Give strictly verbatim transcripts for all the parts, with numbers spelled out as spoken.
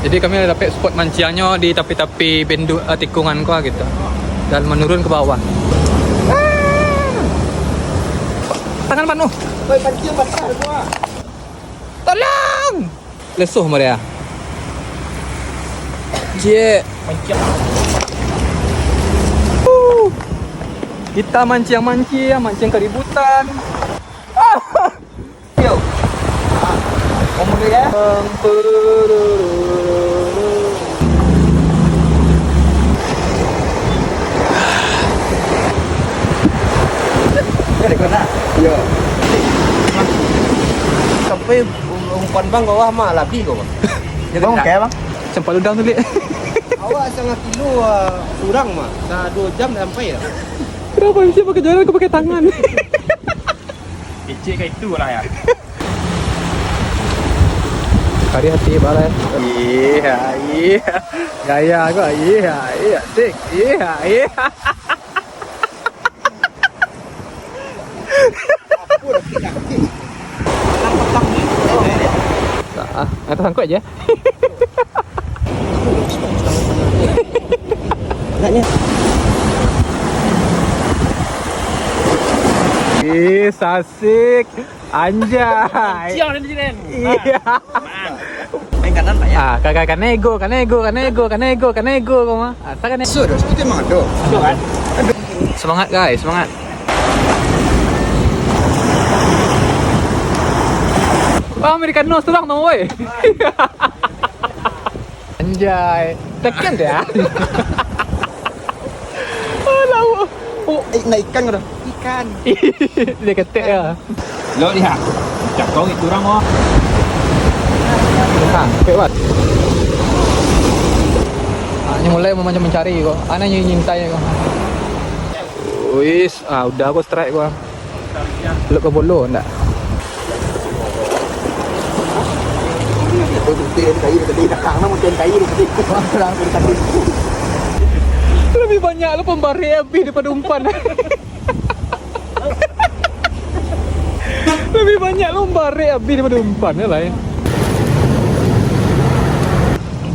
Jadi kami lah dapek spot manciangnyo di tapi-tapi bendu-, eh, tikungan ko gitu. Dan menurun ke bawah. Tangan panuh. Oi, panciang basah tu, ah. Tolong! Lesuh mah dia. Ciek. Manciang. Uh. Kita manciang-manciang, manciang keributan. Yo. Ah, ngomong dulu ya. Dari mana? Yo. Sampai umpan bang bawah mah labi kau, bang. Bang, kayak bang. Sempat udang tu, Lik. Awak setengah kilo, ah, surang mah. Sa dua jam sampai lah. Kenapa bisa pakai jalan, kau pakai tangan? Kecil kayak itu lah ya. Kari hati balai. Iya, iya. Gaya kau, iya, iya. Sik, iya, iya. Ah, atas angkut aja. Agaknya. Ih, sasik. Anjay. Ciang di sini. Iya. Man. Main kanan, Pak, ya? Ah, ka-, ka-, kanego, kanego, kanego, kanego, kanego, kau mah. Ah, sa kanego. Sudah, seperti emang ada. Ada kan? Semangat, guys, semangat. Ah, American Nose tu, bang, tunggu, woi. Anjay. Tekan dia. Alah. Oh. Eh, nak ikan kau dah? Ikan. Dia ketek ya. Lo lihat. Cakong itu orang, oh. Ha, pek, Wan. Ah, ni mulai macam mencari ko. Ana nyo nyintai ko. Uis, ah, udah ko strike ko. Lok ka bolo ndak? Lebih banyak lo pembarek abih daripada umpan. Lebih banyak lo barek abih daripada umpan lah, ya.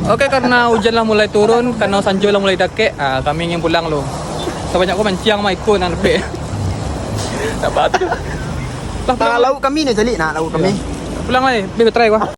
Oke, karena hujan lah mulai turun, karena sanjo lah mulai dakek, ah, kami ingin pulang lo. Sabanyak ko manciang mah iko nan dapek. Tak apa tu. Lah, pulang, nah, lauk kami ni, Jalik. Nah, lauk kami. Pulang lah, eh. Bih, try ko.